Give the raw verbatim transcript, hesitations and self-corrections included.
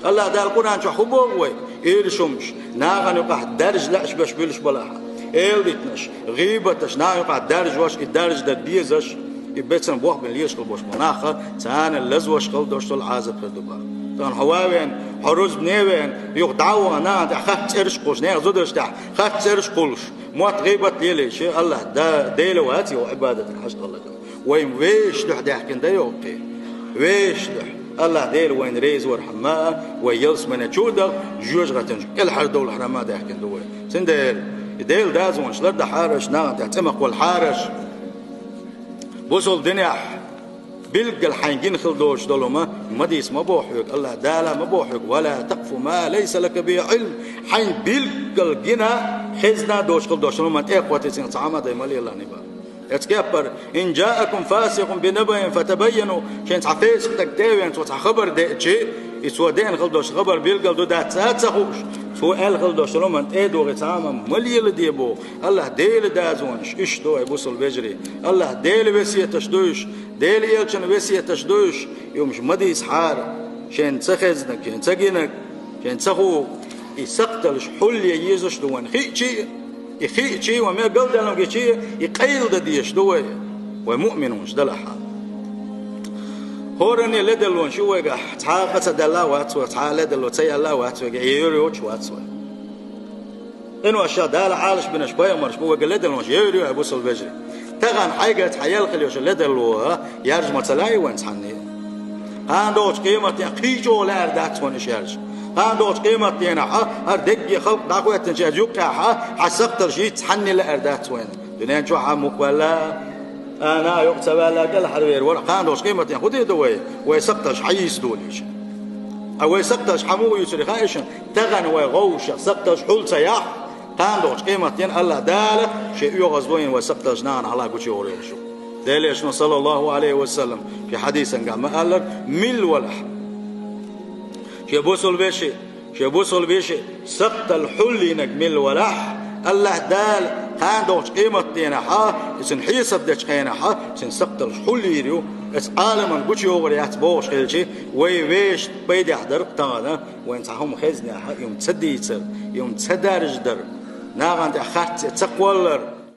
АллахӀ Дала Къуръан чохь хӀун боху вай? Уьш хӀумаш, нахана юкъахь даржа лаьаш беш буьллуш балахь, эладитанаш, гӀийбаташ, нахана юкъахь даржош, и даржа дан дезаш, и бецан бохбина лелаш хила болуш болу нах, царна лазош хила долуш долу Ӏазап хир ду боху. Тахана хьо ван веана, хьо рузбане а веана, юха дӀа а вахана, нахана тӀехь харц цӀераш кхуллуш, нехан зударшна тӀехь харц цӀераш кхуллуш, мотт, гӀийбат лелийча, АллахӀ Да-, Дела вац, йо, Ӏибадатан хьажа хилла ду. Вайн вешан дуьхьа даьхкина дан йогӀу кхин. Вешан дуьхьа. АллахӀ Дела вайна реза вархьама, вай ялсамане чу а даха, жоьжахатин кӀелхьардовлахьама даьхкина ду вай. Цундела, и Делан дозанаш лардахьара аша, нахана тӀехь цӀе ма кхоллахьара аша. Бусалба динехь билггал хьайн гина хила доцуш долу хӀума ма дийца ма боху хьоьга, АллахӀ Дала ма боху хьоьга: «Ва ла такъфу ма лайса лака бихи Ӏилм». Хьайн билггал гина, хезна доцуш хила доцуш долу хӀума тӀе а кхоьттина, цхьа хӀума дай ма лелахь, ниба. Эцу кеппара: «Ин жаакум фасикъун би набаин фатабайяну», шайна цхьа фесакъ стаг тӀе а веана, цо цхьа хабар деъча, и цо деана хила долуш хабар билггал ду дац а ца хууш, цо аьлла хила долуш хӀуманна тӀе а догӀий, цхьа хӀума ма леладе боху. АллахӀ Делан дозанаш, уьш ду, ай бусалба вежарий. АллахӀ Делан весеташ ду уьш, Делан элчанан весеташ ду уьш, и хӀумаш ма дийцахьара, шайна ца хезнарг, шайна ца гинарг, шайна ца хуург, и сакхталш хьулъе езаш ду вайна хиъча а, и хиъча а, вай мел галдаьлларг гича а, и къайладан дезаш ду вай, вай муъминаш далахь. ХӀоранна ледарлонаш ю вайгахь, цхьа а къа ца даьлла а вац вай, цхьа а ледарло ца яьлла а вац вайгахь, я йоьр йоцуш вац вай. Къинош ша Дала Ӏалашбинарш пайхамарш бу вайга ледарлонаш, йоьр ю, ай бусалба вежарий. Тахана хьайгара цхьа яьлла хила йолуш ледарло, яржа ма ца лаьий вайна цхьанне а. Кхана долчу къематдийнахь кхин чӀогӀа лаьара дац вайна уьш яржа. Кхана долчу къематдийнахь хӀара дерриге халкъ дӀахӀоьттинчу юккъехь хьан сакхталш йийца цхьанне лаьара дац вайна. Дуьнен чохь а мукъаваьлла, а, нах юкъа ца ваьлла, кӀелхьарвер вара. Кхана долчу къематдийнахь хӀун дийр ду вай? Вай сакхталш хьан йийца долийча? Ткъа вай сакхталш хьан муха юьйцур ю хаьий шуна? Тахана вай гӀовшах сакхталш хьул ца яхь, кхана долчу къематдийнахь АллахӀ Дала шен оьгӀазвахна вай сакхталш нахана хьалха гучуйогӀур ю шу. Делан элчано, саллаллаху Ӏалайхи ва саллам, шен хьадисангахь ма-аллара, милла валахь, шен бусалба вешин, шен бусалба вешин сакхталш хьулйинарг милла валахь, АллахӀ Дала кхана долчу къематдийнахь, и цуьнан хьесап дечу хенахь, цуьнан сакхталш хьулйийр ю, эцу Ӏаламан гучуйогӀур яц бохуш хилча, вай вешан пайдехь дара тахана, вайна цхьа хӀума хезнехь, и хӀума ца дийцар, и хӀума ца даржадар, нахана тӀехь харц ца кхоллар,